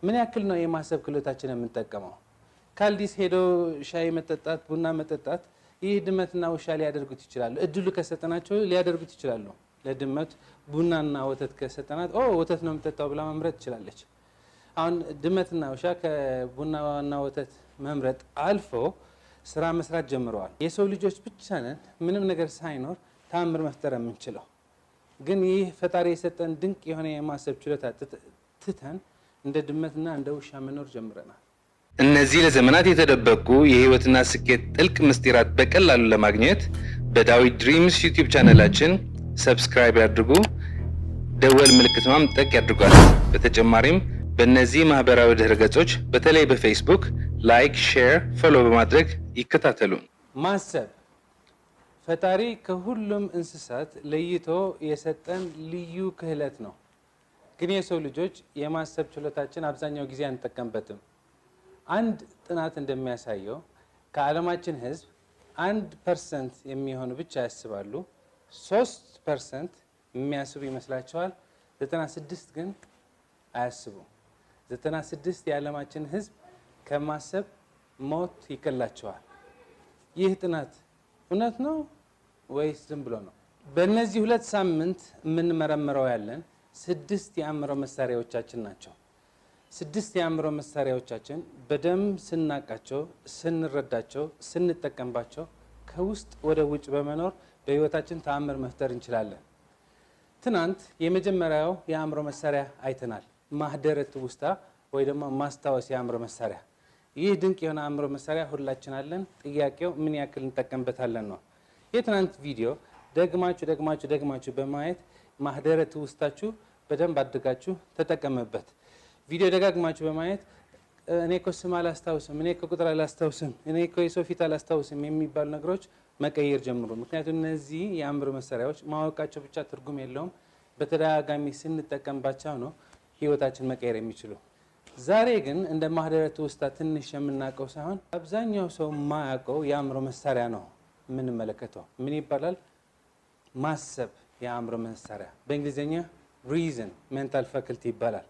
ምን ያክል ነው የማሰብ ክህሎታችን የምንጠቀመው? ካልዲስ ሄዶ ሻይ መጠጣት፣ ቡና መጠጣት ይህ ድመትና ውሻ ሊያደርጉት ይችላሉ። እድሉ ከሰጠናቸው ሊያደርጉት ይችላሉ። ለድመት ቡናና ወተት ከሰጠናት "ኦ፣ ወተት ነው የምጠጣው" ብላ መምረጥ ትችላለች። አሁን ድመትና ውሻ ከቡናና ወተት መምረጥ አልፎ ስራ መስራት ጀምረዋል። የሰው ልጆች ብቻ ነን ምንም ነገር ሳይኖር ተአምር መፍጠር የምንችለው። ግን ይህ ፈጣሪ የሰጠን ድንቅ የሆነ የማሰብ ችሎታ ትተን እንደ ድመትና እንደ ውሻ መኖር ጀምረናል። እነዚህ ለዘመናት የተደበቁ የህይወትና ስኬት ጥልቅ ምስጢራት በቀላሉ ለማግኘት በዳዊት Dreams YouTube ቻነላችን subscribe ያድርጉ፣ ደወል ምልክቷም ጠቅ ያድርጓል። በተጨማሪም በእነዚህ ማህበራዊ ድረ ገጾች በተለይ በ Facebook like፣ share፣ follow በማድረግ ይከታተሉን። ማሰብ ፈጣሪ ከሁሉም እንስሳት ለይቶ የሰጠን ልዩ ክህለት ነው። ግን የሰው ልጆች የማሰብ ችሎታችን አብዛኛው ጊዜ አንጠቀምበትም። አንድ ጥናት እንደሚያሳየው ከዓለማችን ሕዝብ 1% የሚሆኑ ብቻ ያስባሉ። 3% የሚያስቡ ይመስላቸዋል። 96 ግን አያስቡም። 96 የዓለማችን ሕዝብ ከማሰብ ሞት ይቀላቸዋል። ይህ ጥናት እውነት ነው ወይስ ዝም ብሎ ነው? በእነዚህ 2 ሳምንት የምንመረምረው ያለን ስድስት የአእምሮ መሳሪያዎቻችን ናቸው። ስድስት የአእምሮ መሳሪያዎቻችን በደንብ ስናቃቸው፣ ስንረዳቸው፣ ስንጠቀምባቸው ከውስጥ ወደ ውጭ በመኖር በህይወታችን ተአምር መፍጠር እንችላለን። ትናንት የመጀመሪያው የአእምሮ መሳሪያ አይተናል። ማህደረ ትውስታ ወይ ደግሞ ማስታወስ የአእምሮ መሳሪያ። ይህ ድንቅ የሆነ አእምሮ መሳሪያ ሁላችን አለን። ጥያቄው ምን ያክል እንጠቀምበታለን ነው። የትናንት ቪዲዮ ደግማችሁ ደግማችሁ ደግማችሁ በማየት ማህደረ ትውስታችሁ በደንብ አድርጋችሁ ተጠቀመበት። ቪዲዮ ደጋግማችሁ በማየት "እኔ እኮ ስም አላስታውስም፣ እኔ እኮ ቁጥር አላስታውስም፣ እኔ እኮ የሰው ፊት አላስታውስም" የሚባሉ ነገሮች መቀየር ጀምሩ። ምክንያቱም እነዚህ የአእምሮ መሳሪያዎች ማወቃቸው ብቻ ትርጉም የለውም። በተደጋጋሚ ስንጠቀምባቸው ነው ህይወታችን መቀየር የሚችሉ። ዛሬ ግን እንደ ማህደረ ትውስታ ትንሽ የምናውቀው ሳይሆን አብዛኛው ሰው የማያውቀው የአእምሮ መሳሪያ ነው የምንመለከተው። ምን ይባላል? ማሰብ የአእምሮ መሳሪያ፣ በእንግሊዝኛ reason mental faculty ይባላል።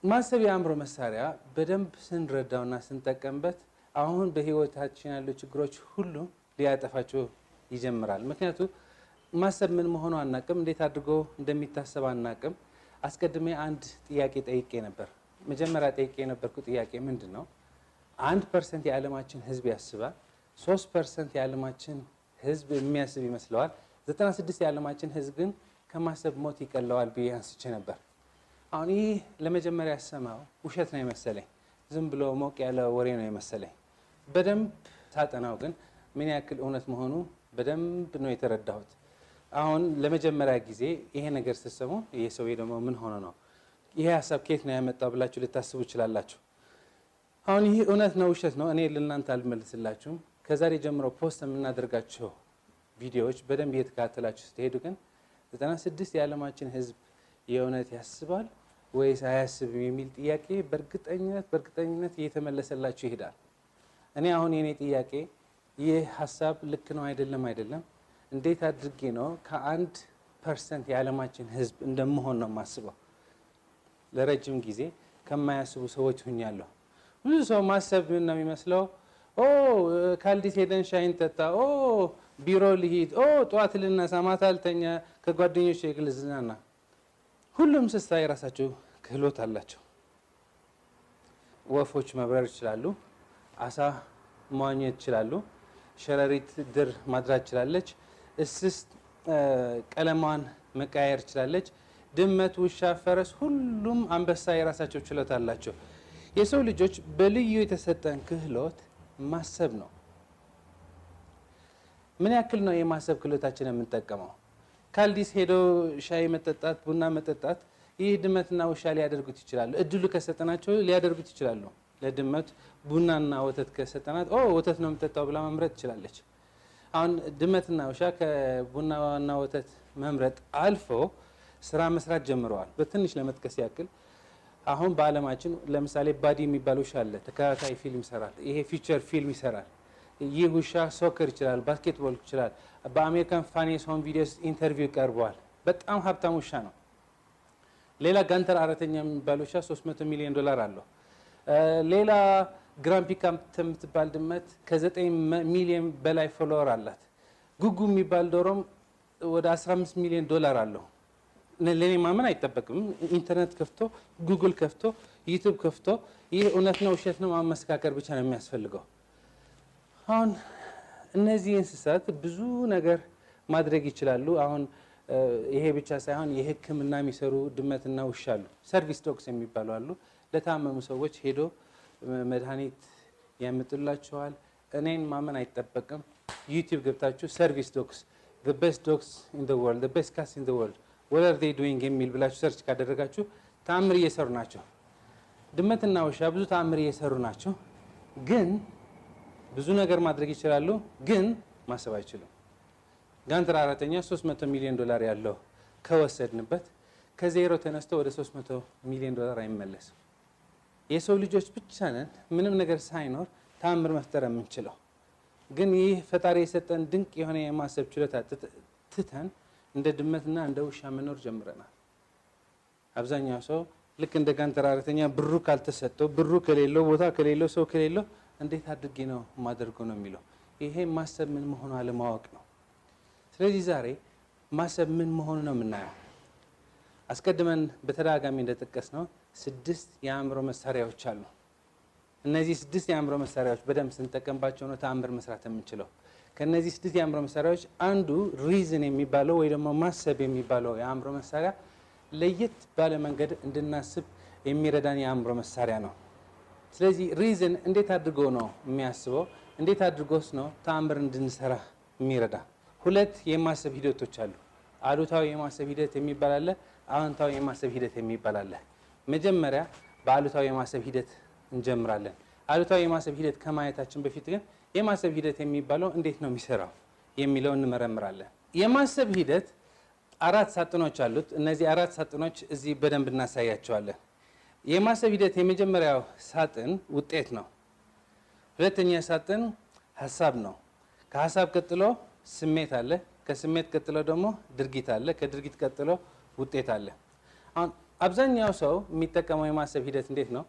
ማሰብ የአእምሮ መሳሪያ በደንብ ስንረዳውና ስንጠቀምበት አሁን በህይወታችን ያሉ ችግሮች ሁሉ ሊያጠፋቸው ይጀምራል። ምክንያቱ ማሰብ ምን መሆኑ አናቅም፣ እንዴት አድርጎ እንደሚታሰብ አናቅም። አስቀድሜ አንድ ጥያቄ ጠይቄ ነበር። መጀመሪያ ጠይቄ የነበርኩ ጥያቄ ምንድን ነው? 1% የዓለማችን ህዝብ ያስባል። 3% የዓለማችን ህዝብ የሚያስብ ይመስለዋል። 96 የዓለማችን ህዝብ ግን ከማሰብ ሞት ይቀለዋል ብዬ አንስቼ ነበር። አሁን ይህ ለመጀመሪያ ሰማው ውሸት ነው የመሰለኝ፣ ዝም ብሎ ሞቅ ያለ ወሬ ነው የመሰለኝ። በደንብ ሳጠናው ግን ምን ያክል እውነት መሆኑ በደንብ ነው የተረዳሁት። አሁን ለመጀመሪያ ጊዜ ይሄ ነገር ስትሰሙ "ይሄ ሰውዬ ደግሞ ምን ሆኖ ነው? ይሄ ሀሳብ ከየት ነው ያመጣው?" ብላችሁ ልታስቡ ይችላላችሁ። አሁን ይህ እውነት ነው ውሸት ነው እኔ ለእናንተ አልመልስላችሁም። ከዛሬ ጀምሮ post የምናደርጋቸው ቪዲዮዎች በደንብ እየተከታተላችሁ ስትሄዱ ግን 96 የዓለማችን ህዝብ የእውነት ያስባል ወይስ አያስብም የሚል ጥያቄ በእርግጠኝነት እየተመለሰላችሁ ይሄዳል። እኔ አሁን የኔ ጥያቄ ይህ ሀሳብ ልክ ነው አይደለም አይደለም፣ እንዴት አድርጌ ነው ከ1% የዓለማችን ህዝብ እንደምሆን ነው የማስበው። ለረጅም ጊዜ ከማያስቡ ሰዎች ሁኛለሁ። ብዙ ሰው ማሰብ ምን ነው የሚመስለው? "ኦ፣ ካልዲስ ሄደን ሻይን ጠጣ፣ ኦ፣ ቢሮ ልሂድ፣ ኦ፣ ጠዋት ልነሳ፣ ማታ ልተኛ፣ ከጓደኞች ልዝናና።" ሁሉም እንስሳ የራሳቸው ክህሎት አላቸው። ወፎች መብረር ይችላሉ። አሳ መዋኘት ይችላሉ። ሸረሪት ድር ማድራት ትችላለች። እስስት ቀለሟን መቀያየር ትችላለች። ድመት፣ ውሻ፣ ፈረስ፣ ሁሉም አንበሳ የራሳቸው ችሎታ አላቸው። የሰው ልጆች በልዩ የተሰጠን ክህሎት ማሰብ ነው። ምን ያክል ነው የማሰብ ክህሎታችን የምንጠቀመው? ካልዲስ ሄዶ ሻይ መጠጣት፣ ቡና መጠጣት ይህ ድመትና ውሻ ሊያደርጉት ይችላሉ። እድሉ ከሰጠናቸው ሊያደርጉት ይችላሉ። ለድመት ቡናና ወተት ከሰጠናት "ኦ፣ ወተት ነው የምጠጣው" ብላ መምረጥ ትችላለች። አሁን ድመትና ውሻ ከቡናና ወተት መምረጥ አልፎ ስራ መስራት ጀምረዋል። በትንሽ ለመጥቀስ ያክል አሁን በዓለማችን ለምሳሌ ባዲ የሚባል ውሻ አለ። ተከታታይ ፊልም ይሰራል። ይሄ feature ፊልም ይሰራል። ይህ ውሻ soccer ይችላል፣ basketball ይችላል። በ American Funniest Home Videos interview ቀርበዋል። በጣም ሀብታም ውሻ ነው። ሌላ ጋንተር አራተኛ የሚባል ውሻ 300 ሚሊዮን ዶላር አለው። ሌላ ግራምፒ ካት የምትባል ድመት ከ9 ሚሊዮን በላይ follower አላት። ጉጉ የሚባል ዶሮም ወደ 15 ሚሊዮን ዶላር አለው። ለእኔ ማመን አይጠበቅም። ኢንተርኔት ከፍቶ፣ ጉግል ከፍቶ፣ ዩቱብ ከፍቶ ይህ እውነት ነው ውሸት ነው ማመሰካከር ብቻ ነው የሚያስፈልገው። አሁን እነዚህ እንስሳት ብዙ ነገር ማድረግ ይችላሉ። አሁን ይሄ ብቻ ሳይሆን የሕክምና የሚሰሩ ድመትና ውሻ አሉ። Service dogs የሚባሉ አሉ። ለታመሙ ሰዎች ሄዶ መድኃኒት ያመጡላቸዋል። እኔን ማመን አይጠበቅም። ዩቲዩብ ገብታችሁ "service dogs, the best dogs in the world, the best cats in the world, what are they doing" የሚል ብላችሁ search ካደረጋችሁ ተአምር እየሰሩ ናቸው። ድመትና ውሻ ብዙ ተአምር እየሰሩ ናቸው። ግን ብዙ ነገር ማድረግ ይችላሉ፣ ግን ማሰብ አይችሉም። ጋንተር አራተኛ 300 ሚሊዮን ዶላር ያለው ከወሰድንበት ከዜሮ ተነስቶ ወደ 300 ሚሊዮን ዶላር አይመለስም። የሰው ልጆች ብቻ ነን ምንም ነገር ሳይኖር ተአምር መፍጠር የምንችለው። ግን ይህ ፈጣሪ የሰጠን ድንቅ የሆነ የማሰብ ችሎታ ትተን እንደ ድመትና እንደ ውሻ መኖር ጀምረናል። አብዛኛው ሰው ልክ እንደ ጋንተር አራተኛ ብሩ ካልተሰጠው፣ ብሩ ከሌለው፣ ቦታ ከሌለው፣ ሰው ከሌለው እንዴት አድርጌ ነው የማደርገው ነው የሚለው። ይሄ ማሰብ ምን መሆኑ አለማወቅ ነው። ስለዚህ ዛሬ ማሰብ ምን መሆኑ ነው የምናየው። አስቀድመን በተደጋጋሚ እንደጠቀስነው ስድስት የአእምሮ መሳሪያዎች አሉ። እነዚህ ስድስት የአእምሮ መሳሪያዎች በደንብ ስንጠቀምባቸው ነው ተአምር መስራት የምንችለው። ከእነዚህ ስድስት የአእምሮ መሳሪያዎች አንዱ reason የሚባለው ወይ ደግሞ ማሰብ የሚባለው የአእምሮ መሳሪያ ለየት ባለ መንገድ እንድናስብ የሚረዳን የአእምሮ መሳሪያ ነው። ስለዚህ reason እንዴት አድርጎ ነው የሚያስበው? እንዴት አድርጎስ ነው ተአምር እንድንሰራ የሚረዳ? ሁለት የማሰብ ሂደቶች አሉ። አሉታዊ የማሰብ ሂደት የሚባል አለ፣ አዎንታዊ የማሰብ ሂደት የሚባል አለ። መጀመሪያ በአሉታዊ የማሰብ ሂደት እንጀምራለን። አሉታዊ የማሰብ ሂደት ከማየታችን በፊት ግን የማሰብ ሂደት የሚባለው እንዴት ነው የሚሰራው የሚለው እንመረምራለን። የማሰብ ሂደት አራት ሳጥኖች አሉት። እነዚህ አራት ሳጥኖች እዚህ በደንብ እናሳያቸዋለን። የማሰብ ሂደት የመጀመሪያው ሳጥን ውጤት ነው። ሁለተኛ ሳጥን ሀሳብ ነው። ከሀሳብ ቀጥሎ ስሜት አለ። ከስሜት ቀጥሎ ደግሞ ድርጊት አለ። ከድርጊት ቀጥሎ ውጤት አለ። አሁን አብዛኛው ሰው የሚጠቀመው የማሰብ ሂደት እንዴት ነው?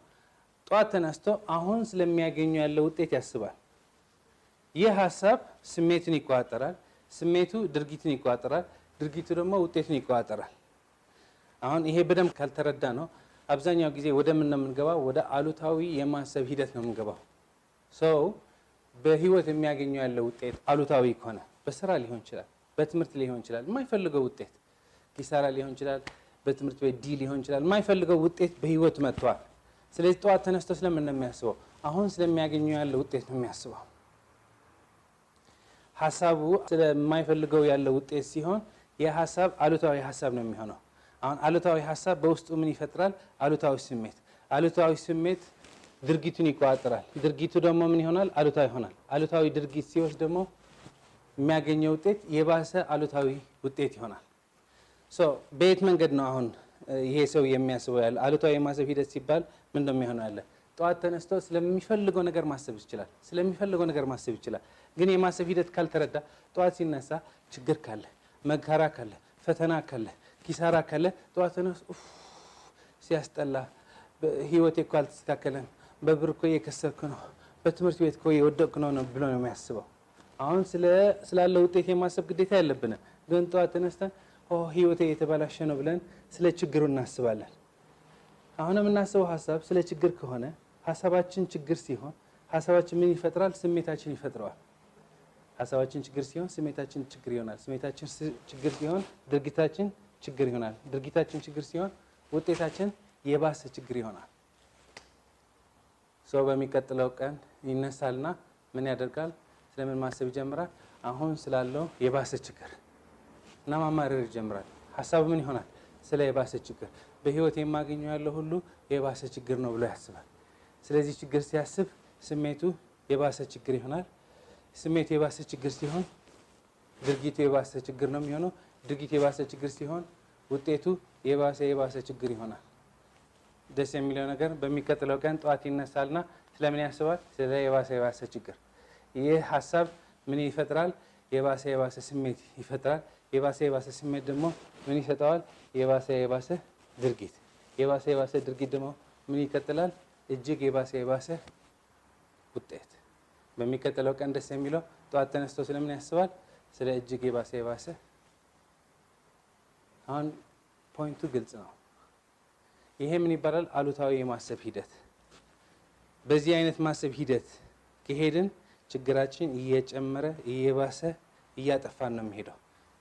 ጠዋት ተነስቶ አሁን ስለሚያገኘው ያለው ውጤት ያስባል። ይህ ሀሳብ ስሜቱን ይቆጣጠራል። ስሜቱ ድርጊቱን ይቆጣጠራል። ድርጊቱ ደግሞ ውጤቱን ይቆጣጠራል። አሁን ይሄ በደንብ ካልተረዳነው አብዛኛው ጊዜ ወደ ምን ነው የምንገባው? ወደ አሉታዊ የማሰብ ሂደት ነው የምንገባው። ሰው በህይወት የሚያገኘው ያለው ውጤት አሉታዊ ከሆነ፣ በስራ ሊሆን ይችላል፣ በትምህርት ሊሆን ይችላል፣ የማይፈልገው ውጤት ኪሳራ ሊሆን ይችላል፣ በትምህርት ቤት D ሊሆን ይችላል፣ የማይፈልገው ውጤት በህይወት መጥቷል። ስለዚህ ጠዋት ተነስቶ ስለምን ነው የሚያስበው? አሁን ስለሚያገኘው ያለው ውጤት ነው የሚያስበው። ሀሳቡ ስለማይፈልገው ያለው ውጤት ሲሆን የሀሳብ አሉታዊ ሀሳብ ነው የሚሆነው። አሁን አሉታዊ ሀሳብ በውስጡ ምን ይፈጥራል? አሉታዊ ስሜት። አሉታዊ ስሜት ድርጊቱን ይቆጣጠራል። ድርጊቱ ደግሞ ምን ይሆናል? አሉታዊ ይሆናል። አሉታዊ ድርጊት ሲወስድ ደግሞ የሚያገኘው ውጤት የባሰ አሉታዊ ውጤት ይሆናል። So በየት መንገድ ነው አሁን ይሄ ሰው የሚያስበው ያለ? አሉታዊ የማሰብ ሂደት ሲባል ምን እንደሚሆነው ያለ፣ ጠዋት ተነስቶ ስለሚፈልገው ነገር ማሰብ ይችላል። ስለሚፈልገው ነገር ማሰብ ይችላል። ግን የማሰብ ሂደት ካልተረዳ ጠዋት ሲነሳ ችግር ካለ፣ መከራ ካለ፣ ፈተና ካለ፣ ኪሳራ ካለ ጠዋት ተነስቶ "ኡፍ፣ ሲያስጠላ፣ ህይወቴ እኮ አልተስተካከለም፣ በብር እኮ እየከሰርኩ ነው፣ በትምህርት ቤት እኮ እየወደቅኩ ነው" ብሎ ነው የሚያስበው። አሁን ስላለው ውጤት የማሰብ ግዴታ የለብንም። ግን ጠዋት ተነስተን "ህይወቴ የተበላሸ ነው" ብለን ስለ ችግሩ እናስባለን። አሁን የምናስበው ሀሳብ ስለ ችግር ከሆነ፣ ሀሳባችን ችግር ሲሆን ሀሳባችን ምን ይፈጥራል? ስሜታችን ይፈጥረዋል። ሀሳባችን ችግር ሲሆን ስሜታችን ችግር ይሆናል። ስሜታችን ችግር ሲሆን ድርጊታችን ችግር ይሆናል። ድርጊታችን ችግር ሲሆን ውጤታችን የባሰ ችግር ይሆናል። ሰው በሚቀጥለው ቀን ይነሳልና ምን ያደርጋል? ስለምን ማሰብ ይጀምራል? አሁን ስላለው የባሰ ችግር እና ማማረር ይጀምራል። ሀሳቡ ምን ይሆናል? ስለ የባሰ ችግር፣ በህይወት የማገኘው ያለው ሁሉ የባሰ ችግር ነው ብሎ ያስባል። ስለዚህ ችግር ሲያስብ ስሜቱ የባሰ ችግር ይሆናል። ስሜቱ የባሰ ችግር ሲሆን ድርጊቱ የባሰ ችግር ነው የሚሆነው። ድርጊቱ የባሰ ችግር ሲሆን ውጤቱ የባሰ የባሰ ችግር ይሆናል። ደስ የሚለው ነገር በሚቀጥለው ቀን ጠዋት ይነሳልና ስለምን ያስባል? ስለ የባሰ የባሰ ችግር። ይህ ሀሳብ ምን ይፈጥራል? የባሰ የባሰ ስሜት ይፈጥራል። የባሰ የባሰ ስሜት ደግሞ ምን ይሰጠዋል? የባሰ የባሰ ድርጊት፣ የባሰ የባሰ ድርጊት ደግሞ ምን ይቀጥላል? እጅግ የባሰ የባሰ ውጤት። በሚቀጥለው ቀን ደስ የሚለው ጠዋት ተነስቶ ስለምን ያስባል? ስለ እጅግ የባሰ የባሰ። አሁን point ኡ ግልጽ ነው። ይሄ ምን ይባላል? አሉታዊ የማሰብ ሂደት። በዚህ አይነት ማሰብ ሂደት ከሄድን ችግራችን እየጨመረ፣ እየባሰ፣ እያጠፋን ነው የሚሄደው።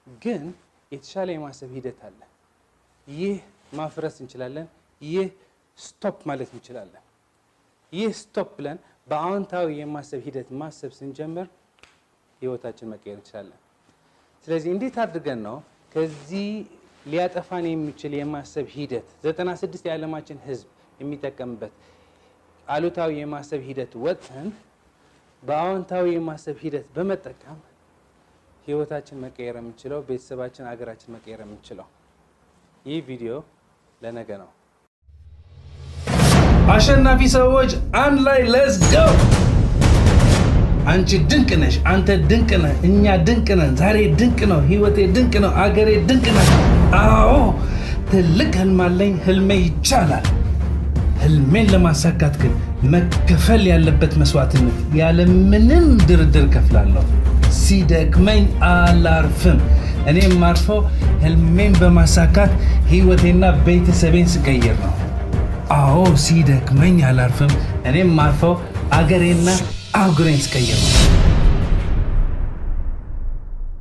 ግን የተሻለ የማሰብ ሂደት አለ። ይህ ማፍረስ እንችላለን። ይህ stop ማለት እንችላለን። ይህ stop ብለን በአዎንታዊ የማሰብ ሂደት ማሰብ ስንጀምር ህይወታችን መቀየር እንችላለን። ስለዚህ እንዴት አድርገን ነው ከዚህ ሊያጠፋን የሚችል የማሰብ ሂደት፣ 96 የዓለማችን ህዝብ የሚጠቀምበት አሉታዊ የማሰብ ሂደት ወጥተን በአዎንታዊ የማሰብ ሂደት በመጠቀም ህይወታችን መቀየር የምንችለው፣ ቤተሰባችን፣ አገራችን መቀየር የምንችለው? ይህ ቪዲዮ ለነገ ነው። አሸናፊ ሰዎች አንድ ላይ let's go! አንቺ ድንቅ ነሽ፣ አንተ ድንቅ ነህ፣ እኛ ድንቅ ነን። ዛሬ ድንቅ ነው፣ ህይወቴ ድንቅ ነው፣ አገሬ ድንቅ ነው። አዎ፣ ትልቅ ህልም አለኝ። ህልሜ ይቻላል። ህልሜን ለማሳካት ግን መከፈል ያለበት መስዋዕትነት ያለ ምንም ድርድር ከፍላለሁ። ሲደክመኝ አላርፍም። እኔ የማርፈው ህልሜን በማሳካት ህይወቴና ቤተሰቤን ስቀይር ነው። አዎ፣ ሲደክመኝ አላርፍም። እኔ የማርፈው አገሬና አህጉሬን ስቀይር ነው።